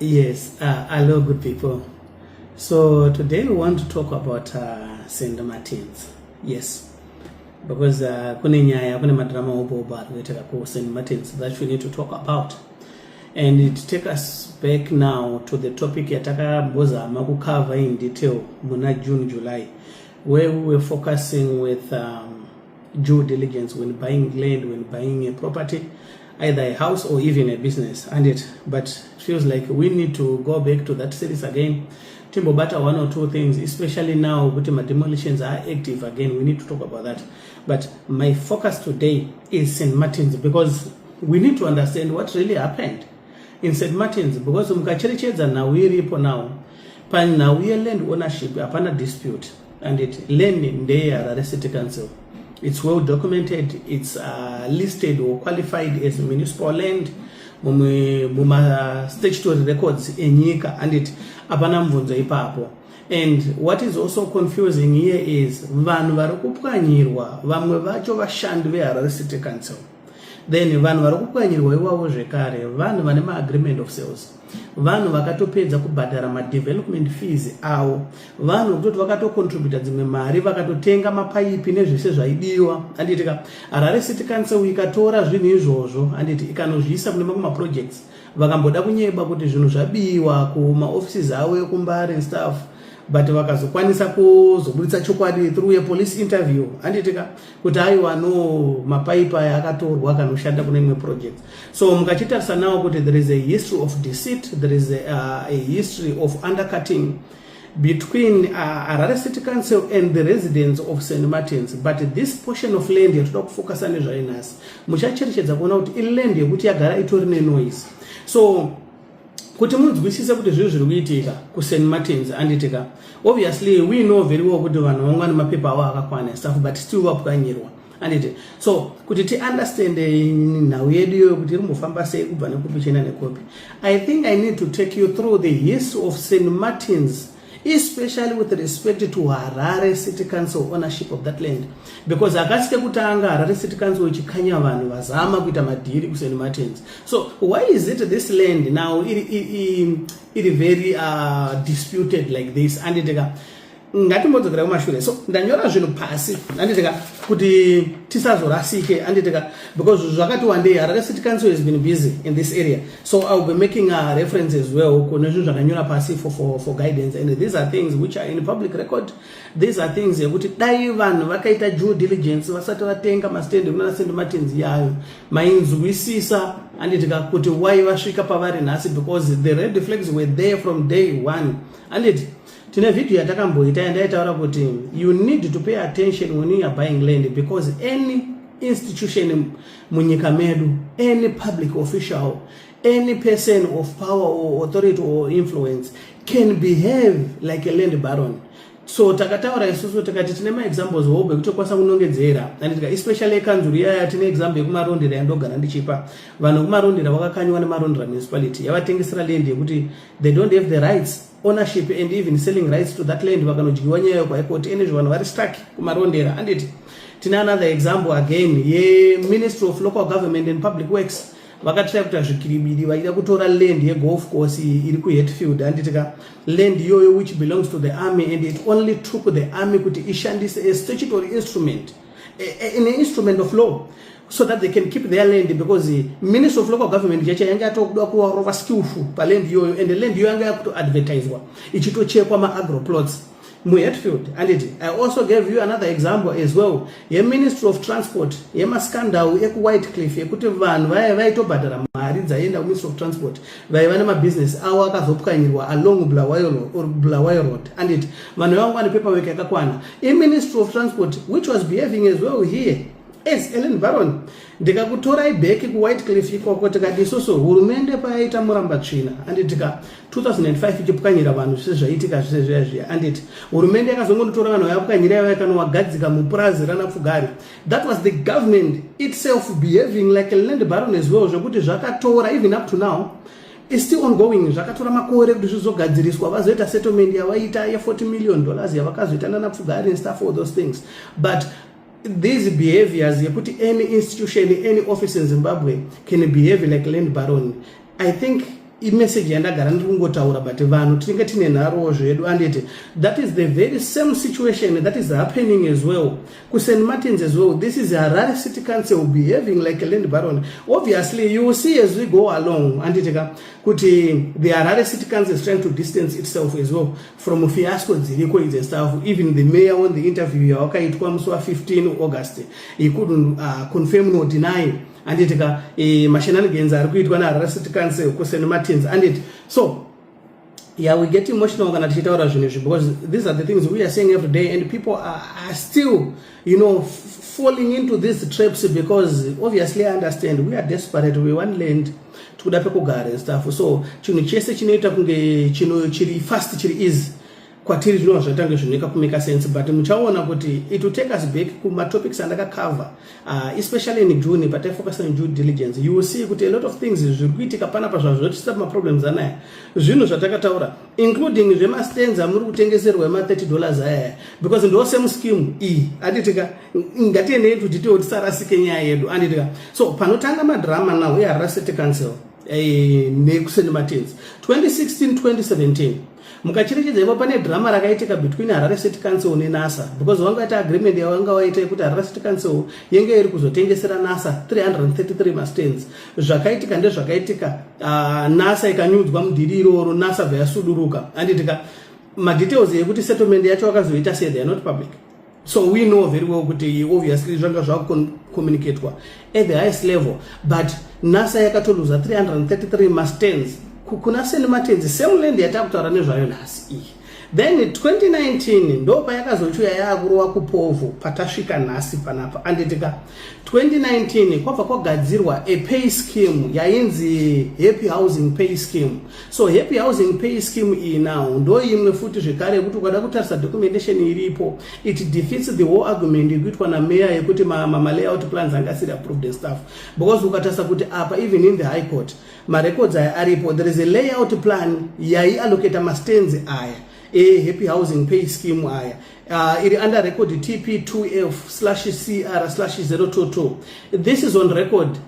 Yes, hello, good people. So today we want to talk about St. Martin's. Yes, because kune nyaya, kune madrama obo ari kuitika ku St. Martin's that we need to talk about. And it take us back now to the topic yatakambozama kucover in detail muna June, July, where we were focusing with due diligence when buying land, when buying a property, either a house or even a business. And it, but it feels like we need to go back to that series again. Timbobata one or two things, especially now kuti demolitions are active again. We need to talk about that. But my focus today is St. Martin's, because we need to understand what really happened in St. Martin's, because mukacherechedza nhau iripo now panhau yeland ownership, hapana dispute, and it land ndeyeHarare City Council. It's well documented. It's listed or qualified as municipal land muma statutory records enyika, and it hapana mubvunzo ipapo. And what is also confusing here is vanhu vari kupwanyirwa, vamwe vacho vashandi veHarare City Council. Then vanhu vari kupwanyirwa ivavo zvekare vanhu vane maagreement of sales, vanhu vakatopedza kubhadhara madevelopment fees avo, vanhu vekutoti vakatocontributa dzimwe mari, vakatotenga mapaipi nezvese zvaidiwa, handiti ka? Harare City Council ikatora zvinhu izvozvo, handiti, ikanozviisa kune mamwe maprojects. Vakamboda kunyeba kuti zvinhu zvabiwa kumaoffices avo ekuMbare and stuff, but vakazokwanisa kuzobudisa chokwadi through a police interview, handiti ka, kuti aiwa, no, mapaipi aya akatorwa akanoshanda kune imwe project. So mukachitarisa nawo kuti there is a history of deceit, there is a history of undercutting between Harare City Council and the residents of St. Martins. But this portion of land yatoda kufocusa nezvayo nhasi, muchacherechedza kuona kuti iland yekuti yagara itori nenoise. So kuti munzwisise kuti zvii zviri kuitika kuSt Martins, handiti ka, obviously we know very well kuti vanhu vamwe vane mapepa avo akakwana stuff, but still vapwanyirwa, handiti? So kuti tiunderstand nhau yedu iyoyo kuti iri kumbofamba sei, kubva nekupi chienda nekupi, I think I need to take you through the history of St Martins, especially with respect to Harare City Council ownership of that land, because hakasi kekutanga Harare City Council ichikanya vanhu vazama kuita madhiri kuSt Martins. So why is it this land now iri very disputed like this, handiti ka? Ngatimbodzokera kumashure. So ndanyora zvinhu pasi, handiti ka, kuti tisazorasike, handiti ka, because zvakati wandei. Harare City Council has been busy in this area, so I will be making a reference as well kune zvinhu zvakanyora pasi for guidance. And these are things which are in public record. These are things yekuti dai vanhu vakaita due diligence vasati vatenga mastendi kunana St Martins yayo, mainzwisisa, handiti ka, kuti why vasvika pavari nhasi, because the red flags were there from day one, handiti? Tine vhidhiyo yatakamboita yandaitaura kuti you need to pay attention when you are buying land, because any institution munyika medu, any public official, any person of power or authority or influence can behave like a land baron. So takataura isusu tikati tine maexamples hobe ekuti tokwanisa kunongedzera, handiti ka, especially ekanzuru iyaya. Tine example yekuMarondera yandogara ndichipa. Vanhu vekuMarondera vakakanywa neMarondera Municipality, yavatengesera land yekuti they don't have the rights, ownership and even selling rights to that land. Vakanodyiwa nyaya yekwaikoti enezvo vanhu vari stuck kuMarondera, handiti? Tine another example again yeMinistry of Local Government and Public Works. Vakatry kuita zvikiribidi vachida kutora land yegolf course iri kuHatfield, handiti ka, land iyoyo which belongs to the army. And it only took the army kuti ishandise a statutory instrument, an instrument of law, so that they can keep their land, because the Ministry of Local Government chacho yanga yatokuda kuvarova skillful paland iyoyo. And land iyoyo yanga yakutoadvertiswa ichitochekwa maagro plots muHatfield, handiti? I also gave you another example as well yeMinistry of Transport, yemascandal ekuWhitecliff, yekuti vanhu vaya vaitobhadhara mari dzaienda kuMinistry of Transport vaiva nemabhizinesi avo akazopwanyirwa along Bulawayo Road, handiti? Vanhu vanga vane paperwork yakakwana. IMinistry of Transport which was behaving as well here as a land baron. Ndikakutorai back kuWhitecliff ikoko, tikati isusu hurumende payaita murambatsvina, handiti ka, 2005, ichipwanyira vanhu zvise zvaiitika zvise zviya zviya, handiti, hurumende yakazongonotora vanhu vayapwanyira iva ikanowagadzika mupurazi rana Pfugari. That was the government itself behaving like a land baron as well, zvekuti zvakatora, even up to now is still ongoing, zvakatora makore kuti zvizogadziriswa, vazoita settlement yavaita ye$40 million yavakazoita nana Pfugari and stuff, all those things. But these behaviors yekuti any institution, any office in Zimbabwe can behave like land baron, I think Imeseji yandagara ndiri kungotaura, but vanhu tinenge tine nharowo zvedu, anditi? That is the very same situation that is happening as well kuSt Martins as well. This is Harare City Council behaving like a land baron. Obviously, you will see as we go along, anditi ka, kuti the Harare City Council is trying to distance itself as well from fiasco dziriko idzi and stuff. Even the mayor, on the interview yawakaitwa musi wa15 August, he couldn't confirm nor deny, anditi ka, mashenanigans ari kuitwa neHarare City Council kuSt Martins, anditi? So yeah, we get emotional kana tichitaura zvinhu izvi, because these are the things we are saying every day and people are still falling into these traps, because obviously, I understand, we are desperate. We want land, tikuda pekugara and stuff. So chinhu chese chinoita kunge chino chiri fast, chiri easy kwatiri, zvinova zvaita zvinoika kumake sense. But muchaona kuti it will take us back kumatopics andakacover, especially in June, pataifocus on due diligence. You will see kuti a lot of things zviri kuitika panapa zvazvotisa maproblems anaya, zvinhu zvatakataura, including zvemastands amuri kutengeserwa ema$30 ayaya, because ndo same scheme iyi, anditika? Ngatiendei tutitewo, tisarasike nyaya yedu, anditika? So panotanga madrama now eHarare City Council nekuSt Martins, 2016 2017, mukacherechedza ipo pane drama rakaitika between Harare City Council neNASSA, because vanga vaita agreement yavanga vaita yekuti Harare City Council yenge iri kuzotengesera NASSA 333 mastands. Zvakaitika ndezvakaitika, NASSA ikanyudzwa mudhiri iroro, NASSA bva yasuduruka, anditika? Madetails ekuti settlement yacho vakazoita sei, they are not public. So we know very well kuti obviously zvanga zvakucommunicatwa at the highest level, but NASSA yakatoluza 333 mastands kuna St Martins, same land yatakutaura nezvayo nhasi iyi. Then 2019 ndo payakazochiuya yaakurova kupovho patasvika nhasi panapa, anditika? 2019 kwabva kwagadzirwa a pay scheme yainzi Happy Housing Pay Scheme. So Happy Housing Pay Scheme iyi now ndo imwe futi zvekare yekuti ukada kutarisa documentation iripo, it defeats the whole argument ikuitwa nameya yekuti malayout plans anga asiri approved and stuff, because ukatarisa kuti apa, even in the High Court marecords aya aripo, there is a layout plan yaiallocata mastands aya eHappy Housing Pay Scheme aya, iri under record TP2F/CR/022. This is on record,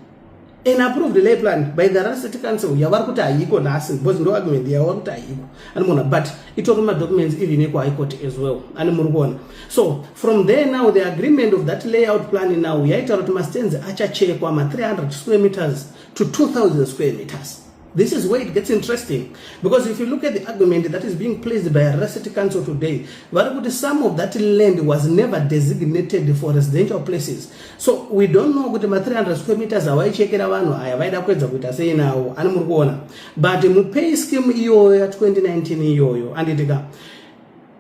an approved lay plan by the Harare City Council yavari kuti haiko nhasi, because ndo argument yavari kuti haiko, anomuona? But itori madocuments even ekuHigh Court as well, ani muri kuona? So from there now, the agreement of that layout plan now yaitaura kuti mastands achachekwa ma300 square meters to 2000 square meters. This is where it gets interesting, because if you look at the argument that is being placed by Harare City Council today, vari kuti some of that land was never designated for residential places. So we don't know kuti ma300 square meters avaichekera vanhu aya vaida kuedza kuita sei nawo, ani muri kuona? But mupay scheme iyoyo ya2019 iyoyo, anditika,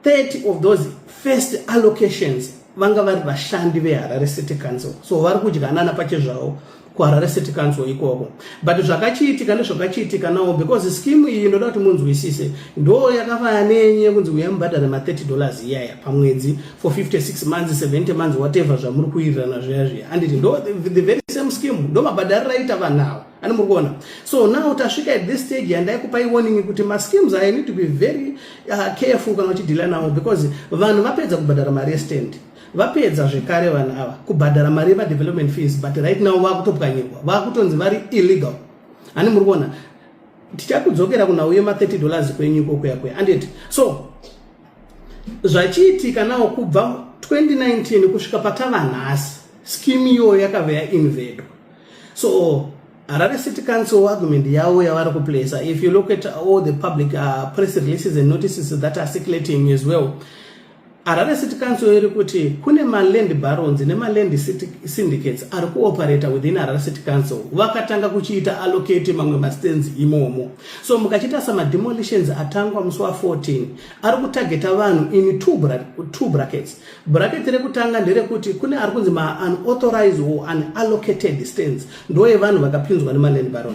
30 of those first allocations vanga vari vashandi veHarare City Council. So vari kudyanana pachezvavo kuHarare City Council ikoko. But zvakachiitika ndezvakachiitika nawo, because scheme iyi, ndoda kuti munzwisise, ndo yakafaya nenye kunzi uya mubhadhare ma$30 iyaya pamwedzi for 56 months, 70 months, whatever zvamuri kuwirirana zviya zviya, anditi? Ndo the very same scheme, ndo mabhadhariro aita vanhu ava, ani muri kuona? So now tasvika at this stage yandaikupai warning kuti maschemes aya need to be very careful kana uchideala nawo, because vanhu vapedza kubhadhara mari yestand, vapedza zvekare vanhu ava kubhadhara mari yemadevelopment fees, but right now vakutopwanyirwa, vakutonzi vari illegal, ani muri kuona? Tichakudzokera kunhau yema$30 kwenyu ikokuya kuya, anditi? So zvachiitika nawo kubva 2019 kusvika patava nhasi, scheme iyoyo yakabva yainvadwa. So Harare City Council argument yavo yavari kuplacer, if you look at all the public press releases and notices that are circulating as well, Harare City Council iri kuti kune maland barons nemaland syndicates ari kuoperata within Harare City Council, vakatanga kuchiita allocate mamwe mastands imomo. So mukachiita samademolitions atangwa musi wa14, ari kutargeta vanhu in two brackets. Bracket rekutanga nderekuti kune ari kunzi maunauthorized or unallocated stands, ndo yevanhu vakapinzwa nemaland baron.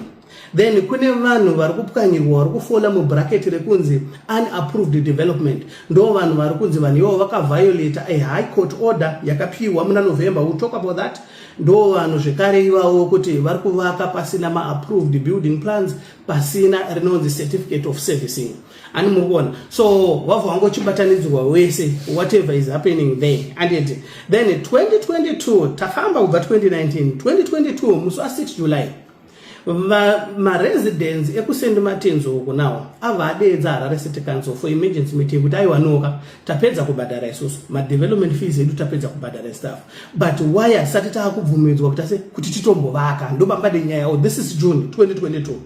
Then kune vanhu vari kupwanyirwa vari kufalla mubracket rekunzi unapproved development, ndo vanhu vari kunzi vanhu ivovo vakaviolata a High Court order yakapiwa muna November. We'll talk about that. Ndo vanhu zvekare ivavo kuti vari kuvaka pasina maapproved building plans, pasina rinonzi certificate of servicing, ani muri kuona? So wabva wangochibatanidzwa wese, whatever is happening there, anditi? Then 2022, tafamba kubva 2019, 2022 musi wa6 July. Maresidents ekuSt Martins uku nawo abva adeedza Harare City Council for emergency meeting kuti, "Aiwanoka, tapedza kubhadhara isusu madevelopment fees edu, tapedza kubhadhara stuff, but why hatisati taakubvumidzwa kuti ase kuti titombovaka?" Ndopambade nyaya yawo. This is June 2022.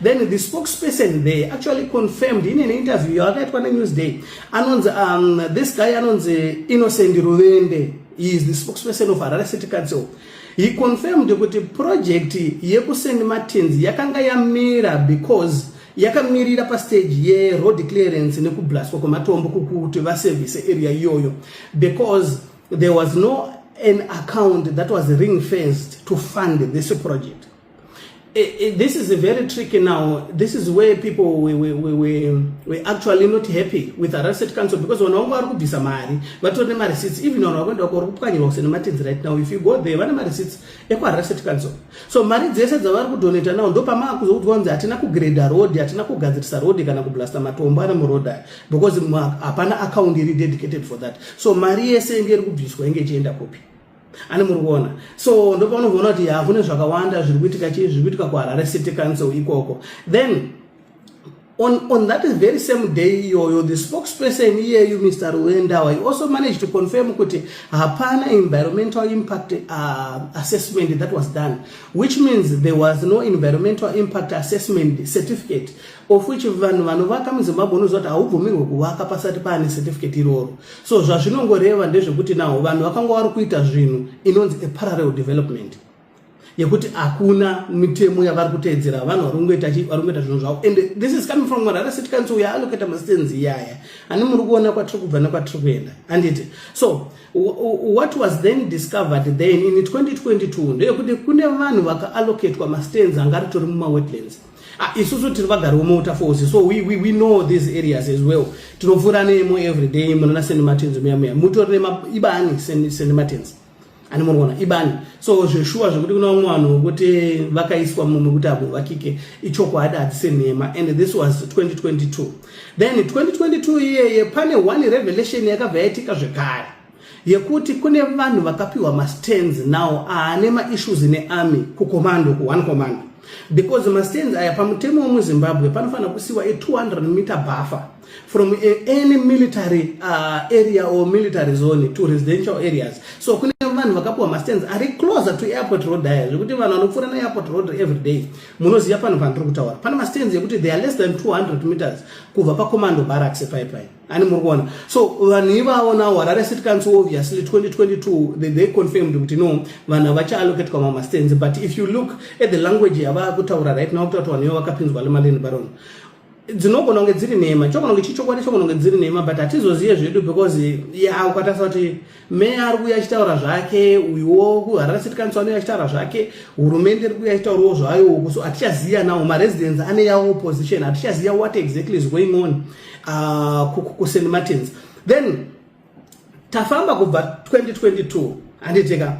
Then the spokesperson there actually confirmed in an interview yawakaitwa neNewsday. Anonzi this guy anonzi Innocent Ruvende. He is the spokesperson of Harare City Council. He confirmed kuti project yekuSt Martins yakanga yamira because yakamirira pastage yeroad clearance nekublastwa kwematombo kukuti vaservice area iyoyo, because there was no an account that was ring fenced to fund this project. This is a very tricky now. This is where people we actually not happy with Harare City Council, because vanhu vangu vari kubvisa mari, vatori nemareceipts. Even vanhu vakuenda kuri kupwanyirwa kuSt Martins right now, if you go there, vane mareceipts ekuHarare City Council. So mari dzese dzavari kudonata now, ndo pamaakuzokudzwa kunzi hatina kugreda road, hatina kugadzirisa road kana kublasta matombo ari muroad aya, because hapana account iri dedicated for that. So mari yese inge iri kubviswa inge ichienda kupi? Ani muri kuona? So ndopaunoona kuti hakune zvakawanda zviri kuitika. Chii zviri kuitika kuHarare City Council ikoko? Then on that very same day iyoyo, the spokesperson iyeyu, Mr Ruwendawa, he also managed to confirm kuti hapana environmental impact assessment that was done, which means there was no environmental impact assessment certificate, of which vanhu vanovaka muZimbabwe unoziva kuti haubvumirwe kuvaka pasati paane certificate iroro. So zvazvinongoreva ndezvekuti nawo vanhu vakanga vari kuita zvinhu inonzi a parallel development, yekuti hakuna mitemo yavari kuteedzera. Vanhu vari kungoita zvinhu zvavo, and this is coming from Harare City Council yaallocata mastands iyaya. Ani muri kuona kwatiri kubva nekwatiri kuenda, handiti? So what was then discovered then in 2022 ndeyekuti kune vanhu vakaallocatwa mastands anga ritori mumawetlands. Ah, isusu tiri vagari vemuWaterfalls, so we know these areas as well. Tinopfuura nemo every day munana St Martins muya muya, mutori nemaibani St Martins, ani muri kuona ibani. So zveshuwa zvekuti kuna vamwe vanhu vokuti vakaiswa mumwe kuti avo vakike, ichokwadi, hadzisi nhema. And this was 2022. Then 2022 iyeye pane one revelation yakabva yaitika zvekare, yekuti kune vanhu vakapiwa mastands now aane maissues nearmy kucommando, ku1 Commando, because mastands aya, pamutemo wemuZimbabwe, panofanira kusiwa a200 meter buffer from any military area or military zone to residential areas. So kune vanhu vakapiwa mastands ari closer to Airport Road aya, zvekuti vanhu vanopfuura neAirport Road every day munoziva panhu pandiri kutaura. Pane mastands ekuti they are less than 200 meters kubva pacommando barracks paipai. Ani muri kuona? So vanhu ivavo now, Harare City Council, obviously 2022 they confirmed kuti no, vanhu havachaallocatwa mamastands. But if you look at the language yava kutaura right now, kutaura kuti vanhu ivo vakapinzwa nemaland baron, dzinogona kunge dziri nhema, chogona kunge chichokwadi, chogona kunge dziri nhema, but hatizozive zvedu, because ya ukatarisa kuti meya ari kuuya achitaura zvake, uyuwo kuHarare City Council anouya achitaura zvake, hurumende iri kuuya achitaurawo zvayo uku. So hatichaziva nawo maresidents ane yawo position, hatichaziva what exactly is going on kuSt Martins. Then tafamba kubva 2022, handitika?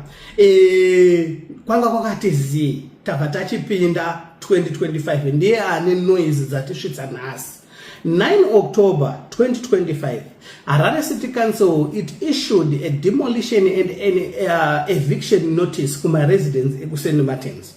Kwanga kwakati zii, tabva tachipinda 2025. Ndiye ane noise dzatisvitsa nhasi. 9 October 2025, Harare City Council, it issued a demolition and an eviction notice kuma-residents ekuSt Martins.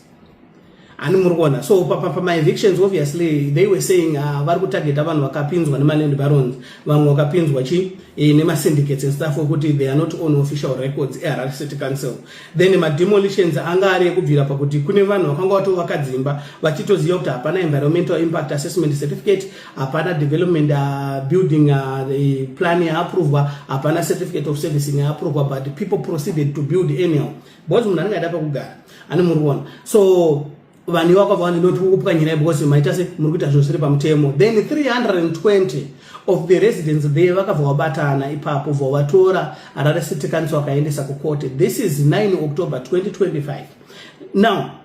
Ani muri kuona? So pama-evictions, obviously they were saying vari kutargeta vanhu vakapinzwa nemaland barons, vamwe vakapinzwa chi nemasyndicates and stuff, wekuti they are not on official records eHarare City Council. Then mademolitions anga ari ekubvira pakuti kune vanhu vakanga vatovaka dzimba vachitoziva kuti hapana environmental impact assessment certificate, hapana development building the plan yaaprovwa, hapana certificate of servicing yaaprovwa, but people proceeded to build anyhow because munhu anenge aida pekugara. Ani muri kuona? So vanhu ivavo vakabva vanoti kupwanyirai because maita se muri kuita zvinhu zviri pamutemo. Then 320 of the residents there vakabva vabatana ipapo, bva vatora Harare City Council vakaendesa kucourt. This is 9 October 2025. Now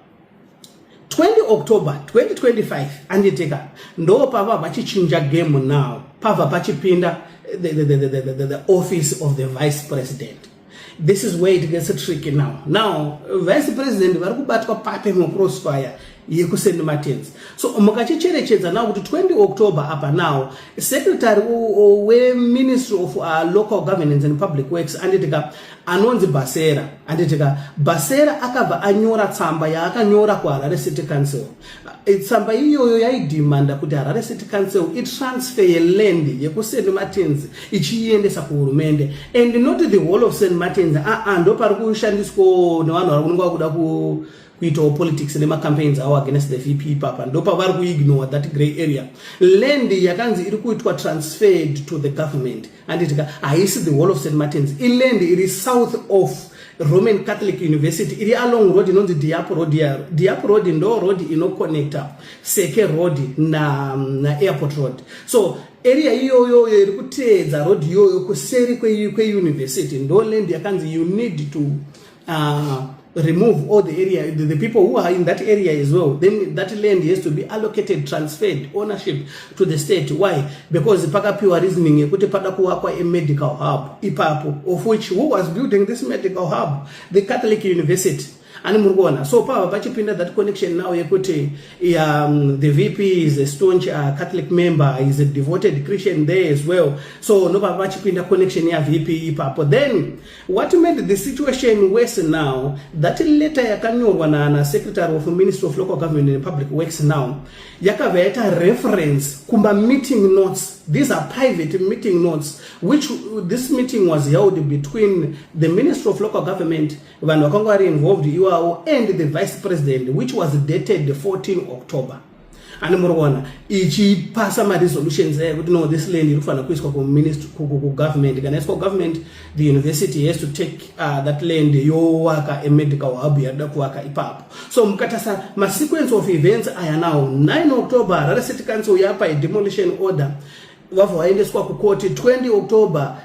20 October 2025, anditika, ndo pava vachichinja game now, pabva pachipinda the office of the vice president. This is where it gets tricky now. Now vice president vari kubatwa pape mucrossfire. yekuSt Martins. So mukachicherechedza now kuti 20 October apa now, secretary weMinistry of Local Governance and Public Works, anditika, anonzi Basera, anditika, Basera akabva anyora tsamba yaakanyora kuHarare City Council. Tsamba iyoyo yaidhimanda kuti Harare City Council itransfer land yekuSt Martins ichiiendesa kuhurumende, and not the whole of St Martins. Aa, ndo pari kushandiswa nevanhu vari kunonga kuda kuitawo politics nemacampaigns avo against the VP. Ipapa ndo pavari kuignore that grey area. Land yakanzi iri kuitwa transferred to the government, anditika, haisi the whole of St Martins. Iland iri south of Roman Catholic University, iri along road inonzi Diap Road. Yaro Diap Road ndo road inoconnecta Seke Road naAirport Road. So area iyoyo iri kuteedza road iyoyo kuseri kweuniversity ndo land yakanzi you need to remove all the area, the people who are in that area as well. Then that land has to be allocated, transferred ownership to the state. Why? Because pakapiwa reasoning yekuti pada kuvakwa a medical hub ipapo, of which, who was building this medical hub? The Catholic University. Ani muri kuona? So pava pachipinda that connection now yekuti the VP is a staunch Catholic member, is a devoted Christian there as well. So ndopava pachipinda connection yaVP ipapo. Then what made the situation worse now, that letter yakanyorwa nasecretary of Ministry of Local Government and Public Works now yakabva yaita reference kuma meeting notes. These are private meeting notes, which this meeting was held between the Ministry of Local Government, vanhu vakanga vari involved iwavo, and the vice president, which was dated 14 October. Ani muri kuona ichipasa maresolutions aya kuti no, this land iri kufanira kuiswa kugovernment. Kana iswa kugovernment, the university has to take that land yowaka a medical hub yarida kuvaka ipapo. So mukatarisa masequence of events aya now, 9 October Harare City Council yapa a demolition order, vabva vaendeswa kukoti. 20 October,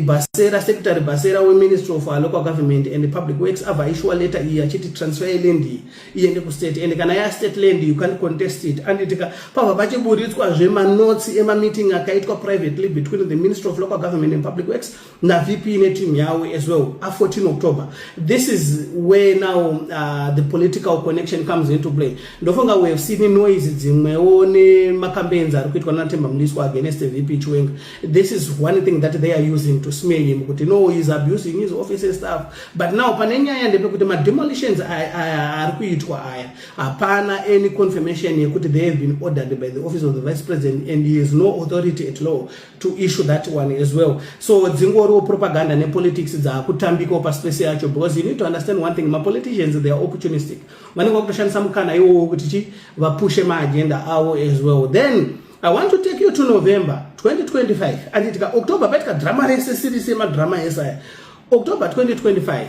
Basera, Secretary Basera weMinistry of Local Government and Public Works, abva aissuwa letter iyi achiti transfer land iyi iende kustate, and kana yastate land you can't contest it, anditika. Pabva pachiburitswazve manotes emameeting akaitwa privately between the Ministry of Local Government and Public Works naVP neteam yavo as well, a14 October. This is where now the political connection comes into play. Ndofunga we have seen noise dzimwewo nemacampaigns ari kuitwa naTemba Mliswa against the VP Chiwenga. This is one thing that they are using to smear him kuti no, he is abusing his office and stuff. But now pane nyaya ndepekuti mademolitions ari kuitwa aya, hapana any confirmation yekuti they have been ordered by the office of the vice president, and he has no authority at law to issue that one as well. So dzingoriwo propaganda nepolitics dzaakutambikawo paspace yacho, because you need to understand one thing: mapoliticians, they are opportunistic. Vanenge vakutoshandisa mukana iwowo kuti chi vapushe maagenda avo as well. Then I want to take you to November 2025, anditika. October paitika drama rese, series yemadrama ese aya. October 2025,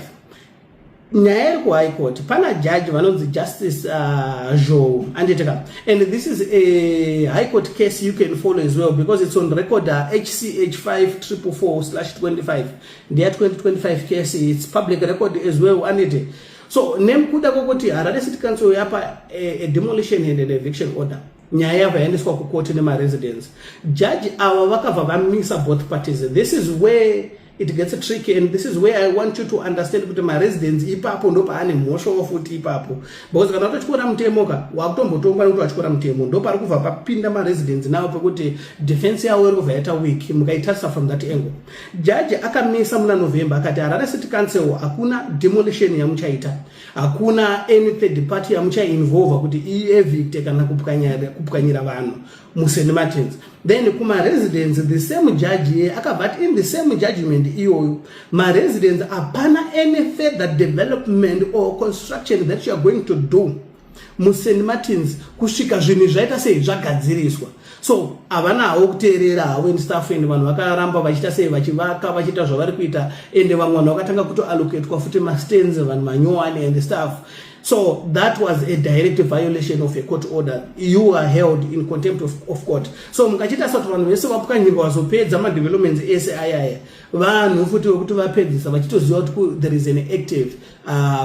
nyaya iri kuHigh Court. Pana jaji vanonzi Justice Zhou, anditika, and this is a High Court case you can follow as well because it's on record, HCH 5444/25, ndeya 2025 case. It's public record as well, anditi. So nekuda kwokuti Harare City Council yapa a demolition and an eviction order, nyaya yabva yaendeswa kukoti nemaresidents. Jaji ava vakabva vamisa both parties. This is where it gets tricky, and this is where I want you to understand kuti maresidents ipapo ndo paane mhosvawo futi ipapo, because kana watotyora mutemo ka, wakutombotongwa nekuti watyora mutemo. Ndo pari kubva papinda maresidents navo pekuti defense yavo iri kubva yaita weak mukaitarisa from that angle. Jaji akamisa muna November, akati Harare City Council, hakuna demolition yamuchaita, hakuna any third party yamuchainvolva kuti ievicte kana kupwanyira vanhu muSt Martins. Then kumaresidents, the same judge ye akabva ati in the same judgment iyoyo, maresidents, hapana any further development or construction that you are going to do muSt Martins kusvika zvinhu zvaita sei, zvagadziriswa. So havana havo kuteerera havo and stuff, and vanhu vakaramba vachiita sei, vachivaka, vachiita zvavari kuita, ende vamwe vanhu vakatanga kutoallocatwa futi mastands, vanhu manyowani and stuff. So that was a direct violation of a court order. You are held in contempt of court. So mukachiita sati vanhu vese vapwanyirwa, vazopedza madevelopments ese ayaya, vanhu futi vekuti vapedzisa vachitoziva kuti there is an active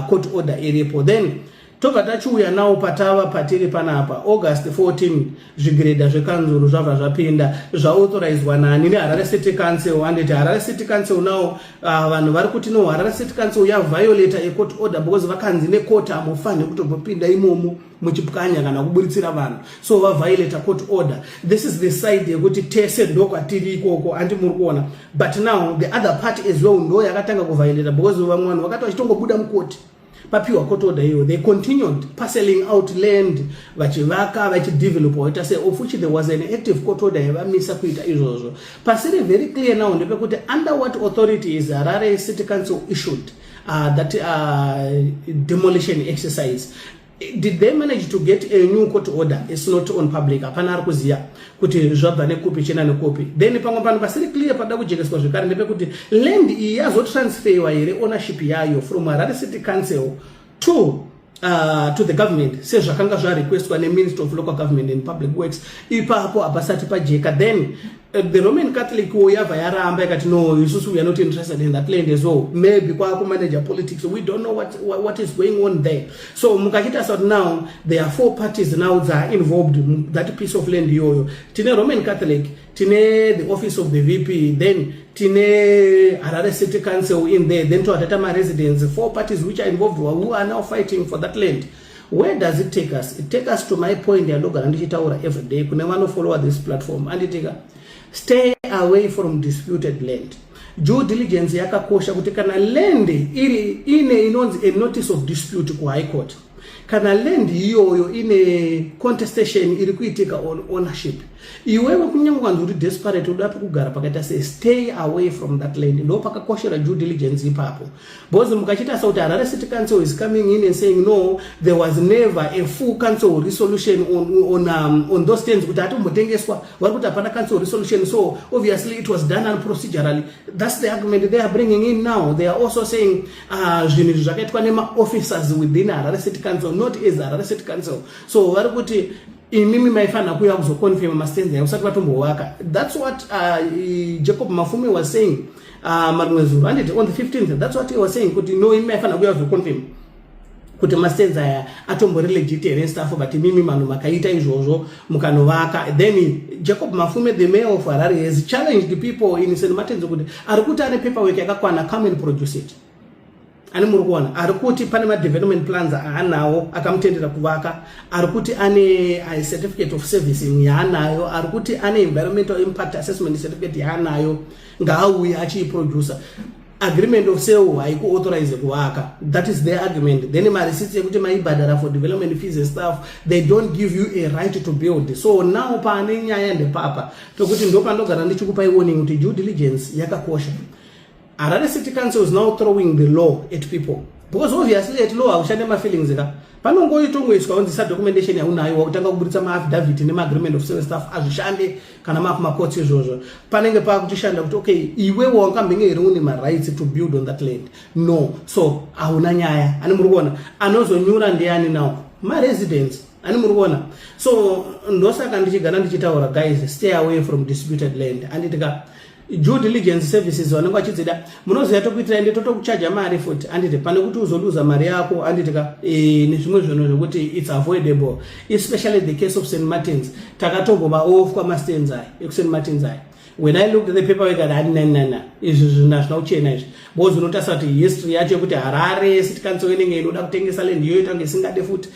court order iripo. Then Tobva tachiuya nawo patava patiri panapa, August 14, zvigiredha zvekanzuru zvabva zvapinda. Zvaauthorizewa nani? NeHarare City Council, anditi? Harare City Council now, vanhu vari kuti no, Harare City Council yaviolata a court order, because vakanzi necourt hamufaniri kutombopinda imomo muchipwanya kana kuburitsira vanhu, so vaviolata court order. This is the side yekuti tese ndokwatiri ikoko, andi muri kuona? But now the other part as well ndo yakatanga kuviolata, because vamwe vanhu vakati vachitongobuda mukoti papiwa court order iyo, they continued parceling out land, vachivaka, vachidevelopa, vaita sei, of which there was an active court order yavamisa kuita izvozvo. Pasiri very clear now ndepekuti under what authority is Harare City Council issued that demolition exercise? Did they manage to get a new court order? It's not on public. Hapana ari kuziva kuti zvabva nekupi, chena nekupi. Then pamwe pano pasiri clear, pada kujekeswa zvekare, ndepekuti land iyi yazotransferwa here ownership yayo from Harare City Council to the government, sezvakanga zvarequestwa neMinistry of Local Government and Public Works? Ipapo hapasati pajeka. Then the Roman Catholic wo yabva yaramba, ikati no, isusu we are not interested in that land as well. Maybe kwakumanager politics, we don't know what is going on there. So mukachiita sati now there are four parties now that are involved that piece of land iyoyo. Tine Roman Catholic, tine the office of the VP, then tine Harare City Council in there, then toatata maresidents. Four parties which are involved, who are now fighting for that land. Where does it take us? It take us to my point yandogara ndichitaura every day kune vanofollowa this platform, anditika? Stay away from disputed land. Due diligence yakakosha, kuti kana land iri ine inonzi a notice of dispute kuHigh Court, kana land iyoyo ine contestation iri kuitika on ownership, iwewe kunyange kwanzi uri desperate, uda pekugara pakaita sei, stay away from that land. Ndo pakakoshera due diligence ipapo, because mukachiita sekuti Harare City Council is coming in and saying no, there was never a full council resolution on those stands, kuti atombotengeswa, vari kuti hapana council resolution, so obviously it was done unprocedurally. That's the argument they are bringing in now. They are also saying zvinhu izvi zvakaitwa nemaofficers within Harare City Council, not as Harare City Council. So vari kuti imimi maifanira kuuya kuzoconfirma mastands ayo usati vatombovaka. That's what Jacob Mafume was saying marimwe zuro, anditi? On the 15th, that's what he was saying, kuti no, imi maifanira kuuya kuzoconfirm kuti mastands aya atombori legit here, stuff, but imimi vanhu makaita izvozvo mukanovaka. Then Jacob Mafume, the mayor of Harare, has challenged people in St Martins kuti ari kuti ane paperwork yakakwana, come and produce it. Ane muri kuona, ari kuti pane madevelopment plans aanawo akamutendera kuvaka, ari kuti ane certificate of servicing yaanayo, ari kuti ane environmental impact assessment certificate yaanayo, ngaauye achiiproducer. Agreement of sale haikuauthorize kuvaka. That is their argument. Then mareceipts ekuti maibhadhara for development fees and stuff, they don't give you a right to build. So now pane nyaya ndepapa pekuti ndo pandogara ndichikupai warning kuti due diligence yakakosha. Harare City Council is now throwing the law at people, because obviously at law haushande mafeelings ka. Panongoitongoiswa kunzi sadocumentation yaunayo, wakutanga kuburitsa maaffidavit nemaagreement of sale, stuff, azvishande kana makumakotsi izvozvo. Panenge pakuchishanda kuti okay, iwewe wakambenge here une marights to build on that land? No, so hauna nyaya. Ani muri kuona anozonyura ndiani now? Maresidents. Ani muri kuona? So ndosaka ndichigara ndichitaura, guys, stay away from disputed land, anditika? Due diligence services vanenge vachidzida, munoziva tokuitira, ende totokuchaja mari futi, anditi? Pane kuti uzoluza mari yako, anditika? Nezvimwe zvinhu zvekuti it's avoidable, especially the case of St Martins. Takatombovaofwa mastands aya ekuSt Martins aya. When I looked at the paperwork, ati nanana, izvi zvinhu hazvina kuchena izvi, because unotarisa kuti history yacho yekuti Harare City Council inenge inoda kutengesa land iyoyo, itange isingade futi.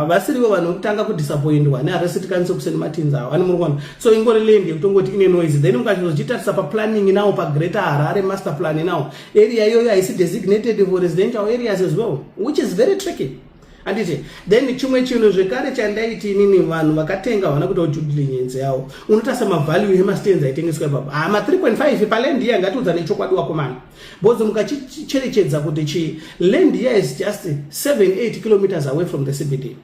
Vasirivo vanhu vekutanga kudisappointwa neHarare City Council kuSt Martins avo, ani muri kuona? So ingori land yekutongoti ine noise. Then mukazochitarisa paplanning now, paGreater Harare Master Plan now, area iyoyo haisi designated for residential areas as well, which is very tricky, handiti? Then chimwe chinhu zvekare chandaiti inini, vanhu vakatenga havana kuitawo due diligence yavo. Unotarisa mavalue emastands aitengeswa ipapo, hama 3.5 paland iya. Ngatiudza nechokwadi wakomana, because mukachicherechedza kuti chi land iya is just 7 8 kilometers away from the CBD.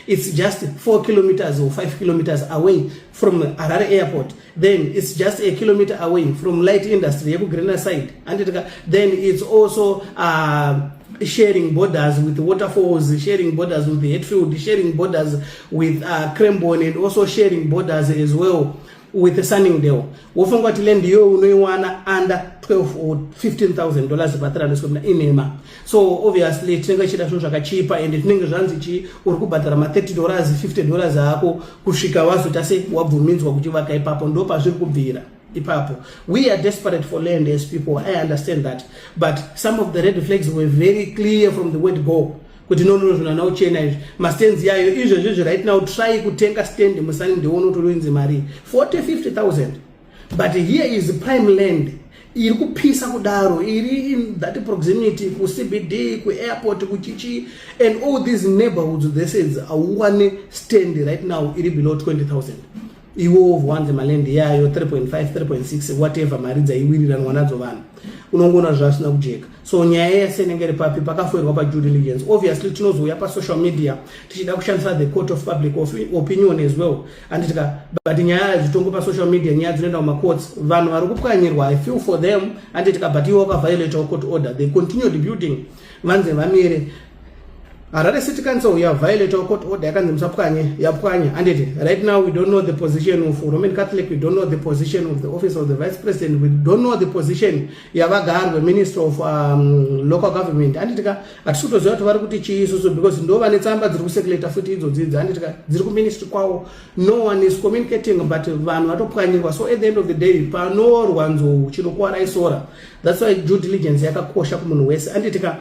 It's just 4 kilometers or 5 kilometers away from Harare Airport. Then it's just a kilometer away from light industry yekugreener side, anditika? Then it's also sharing borders with Waterfalls, sharing borders with the Hatfield, sharing borders with Cranborne, and also sharing borders as well with Sunningdale wofunga kuti land iyoyo unoiwana under 12 or 15000 dollars pa 300 square meter inhema. So obviously tinenge tichida zvinhu zvakachipa and tinenge zvanzi chii, uri kubhadhara ma 30 dollars, 50 dollars ako kusvika wazoita sei, wabvumidzwa kuchivaka ipapo. Ndo pazviri kubvira ipapo. We are desperate for land as people, I understand that, but some of the red flags were very clear from the word go kuti no no, zvinhu hana kuchena izvi. Mastands yayo izvezvi izvi right now, try kutenga stand musani ndione kuti unoinzi mari 40 50000, but here is prime land iri kupisa kudaro, iri in that proximity kuCBD, kuairport, kuchichi and all these neighborhoods. This is auwane stand right now iri below 20000. Iwo wanze maland yayo 3.5, 3.6, whatever mari dzaiwiriranwa nadzo vanhu, unongoona zvasina kujeka. So nyaya yese inenge iri papi? Pakafoirwa padue diligence. Obviously tinozouya pasocial media tichida kushandisa the court of public opinion as well, handitika? But nyaya dzitongo pasocial media, nyaya dzinoenda kumacourts. Vanhu vari kupwanyirwa, I feel for them, handitika? But iwo wakaviolatawo court order. They continued building, vanze vamire. Harare City Council yaviolatawo court order yakanzi musapwanye, yapwanya, handiti? Right now we don't know the position of Roman Catholic, we don't know the position of the office of the vice president, we don't know the position yavagarwe, minister of local government, handitika? Hatisi kutoziva kuti vari kuti chii isusu, because ndo vane tsamba dziri kusekuleta futi idzodzidzi, handitika? Dziri kuministry kwavo. No one is communicating, but vanhu vatopwanyirwa. So at the end of the day, panorwa nzou chinokuwara isora. That's why due diligence yakakosha kumunhu wese, handitika?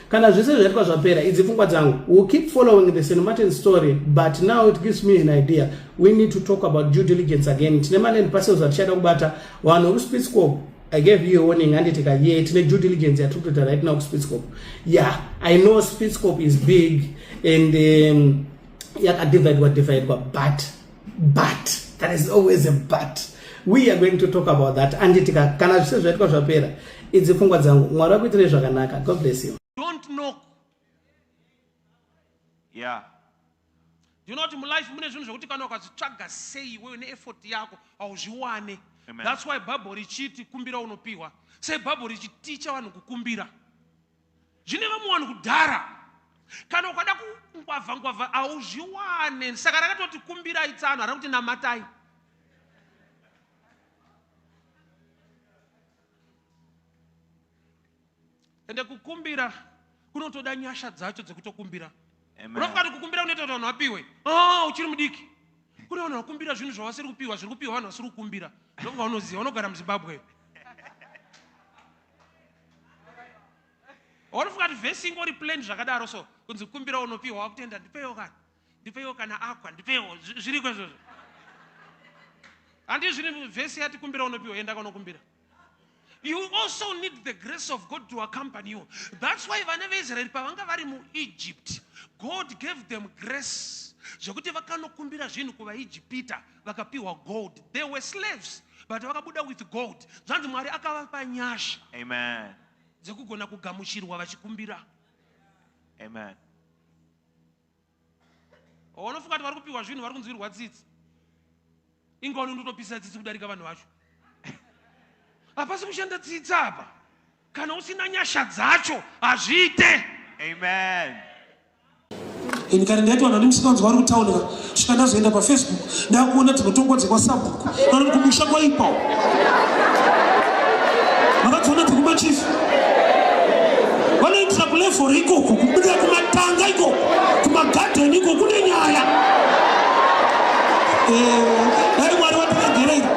Kana zvese zvaitwa zvapera, idzi pfungwa dzangu. We'll keep following the St Martin story, but now it gives me an idea. We need to talk about due diligence again. Tine maland parcels atichada kubata. Vanhu vekuSpitzkop, I gave you a warning, handitika? Ye tine due diligence yatiri kutoita right now kuSpitzkop. Yeah, I know Spitzkop is big and yakadividwa dividwa, but there is always a but. We are going to talk about that, anditika? Kana zvise zvaitwa zvapera, idzi pfungwa dzangu. Mwari vakuitirei zvakanaka. God bless you. Don't knock. Do you know kuti mulife mune zvinhu zvekuti kana ukazvitsvaga sei iwewe neeffort yako hauzviwane? Amen. That's why Bhaibheri richiti kumbira unopiwa. Sei Bhaibheri richiticha vanhu kukumbira? Zvine vamwe vanhu kudhara, kana ukada kungwavha ngwavha hauzviwane. Saka rakatoti kumbirai tsano, hara kuti namatai. Ende kukumbira kunotoda nyasha dzacho dzekutokumbira. Amen. Unofunga kuti kukumbira kunoita kuti vanhu vapiwe? Ah, uchiri mudiki. Kune vanhu vakumbira zvinhu zvavasiri kupiwa, zviri kupiwa vanhu vasiri kukumbira. Ndofunga unoziva, unogara muZimbabwe. Unofunga kuti vhesi ingori plain zvakadaro, so kunzi kumbira unopiwa, wakutenda, ndipeiwo kana, ndipeiwo kana aqua, ndipeiwo. Zviriko izvozvo? Handi zviri vhesi yati kumbira unopiwa? Enda kanokumbira. You also need the grace of God to accompany you. That's why vana veIsraeri pavanga vari muEgypt, God gave them grace zvekuti vakanokumbira zvinhu kuvaIjipita, vakapiwa gold. They were slaves, but vakabuda with gold. Zvanzi Mwari akavapa nyasha Amen. dzekugona kugamuchirwa vachikumbira. Amen. Vanofunga kuti vari kupiwa zvinhu vari kunzwirwa tsitsi. Inga unondotopisa tsitsi kudarika vanhu vacho. Hapasi kushanda tsitsi apa. Kana usina nyasha dzacho hazviite. Amen. Ini kare ndaiti vanhu vane musikanzwa vari kutauni ka, svika ndazoenda paFacebook ndakuona dzinotongwa dzekwasabhuku kana kuti kumusha kwaipawo makadziona dzekumachifu vanoitira kulevhori ikoko, kubuda kumatanga ikoko, kumagadheni ikoko kune nyaya. Dai Mwari vatiregerera.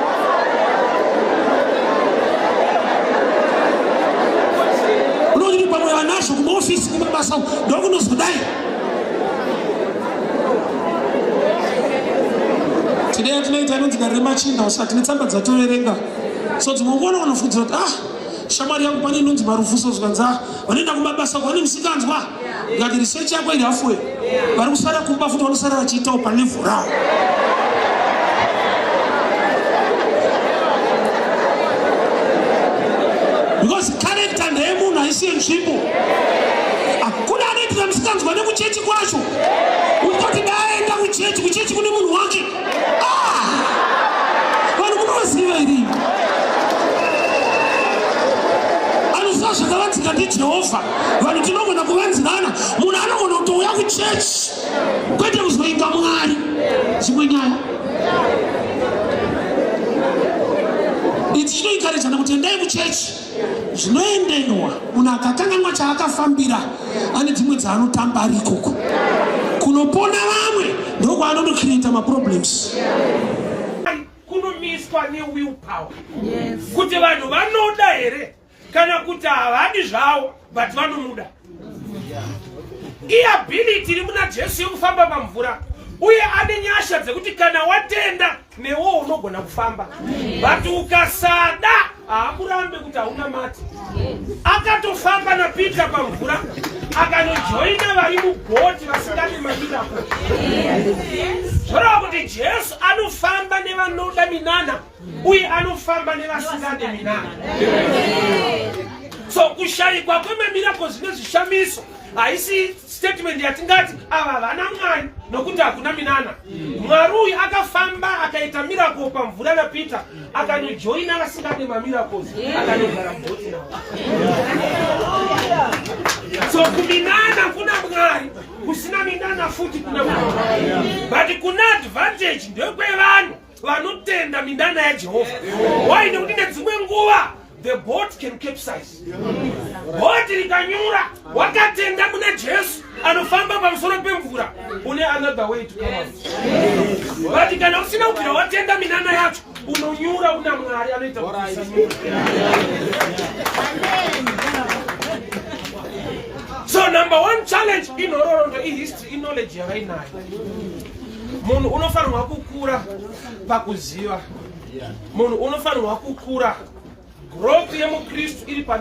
Unoti pamwe vanazvo kumaofisi, kumabasa ndokunozodai. Tine yatinoita inonzi dare remachinda, usati netsamba dzatoverenga. So dzimwe nguva unofungidzira kuti ah, shamwari yangu pane inonzi marufuso, zvikanzi ah, vanoenda kumabasa kwane musikanzwa. Ndikati research yako iri halfway, vari kusara kumba futi vanosara vachiitawo palevhel ravo, because character ndeyemunhu, haisi yenzvimbo. Hakuna anoitira musikanzwa nekuchechi kwacho. Uchitoti daenda kuchechi, kuchechi kune munhu wake. Ah! Vanhu munovaziva iri anoziva zvakavanzika ndiJehovha. Vanhu tinogona kuvanzirana. Munhu anogona kutouya kuchechi kwete kuzoinga Mwari. Zvimwe nyaya. Patinoenkarejana kuti endai kuchechi, zvinoenderwa munhu akakanganwa chaakafambira ane dzimwe dzaanotamba ari ikoko. Kunopona vamwe ndokwaanonocreata maproblems. Kunomiswa newill power kuti vanhu vanoda here kana kuti havadi zvavo but vanomuda. Iability iri muna Jesu yekufamba pamvura, uye ane nyasha dzekuti kana watenda newo unogona kufamba, but ukasada haakurambe kuti hauna mati. Akatofamba naPeter pamvura akanojoina vari mubhoti vasingade mamirako. Zvoreva kuti Jesu anofamba nevanoda minana uye anofamba nevasingade minana. So kushayikwa kwemamirako zvine zvishamiso haisi statement yatingati ava havana Mwari nokuti hakuna minana. Mwari uyu akafamba akaita miracle pamvura naPeter, akanojoina vasingade mamiracles, akanogara mubhoti navo. So kuminana kuna Mwari, kusina minana futi kuna Mwari, but kuna advantage ndekwevanhu vanotenda minana yaJehovha. Why? Nekuti nedzimwe nguva the boat can capsize. Bhoti rikanyura, wakatenda muna Jesu anofamba pamusoro pemvura, une another way to come out. But kana usina kubvira watenda minana yacho, unonyura. Una Mwari anoita kuti usanyura. So number one challenge inhororondo, ihistory, iknowledge yavainayo. Munhu unofanirwa kukura pakuziva. Munhu unofanirwa kukura. Growth yemuKristu iri pa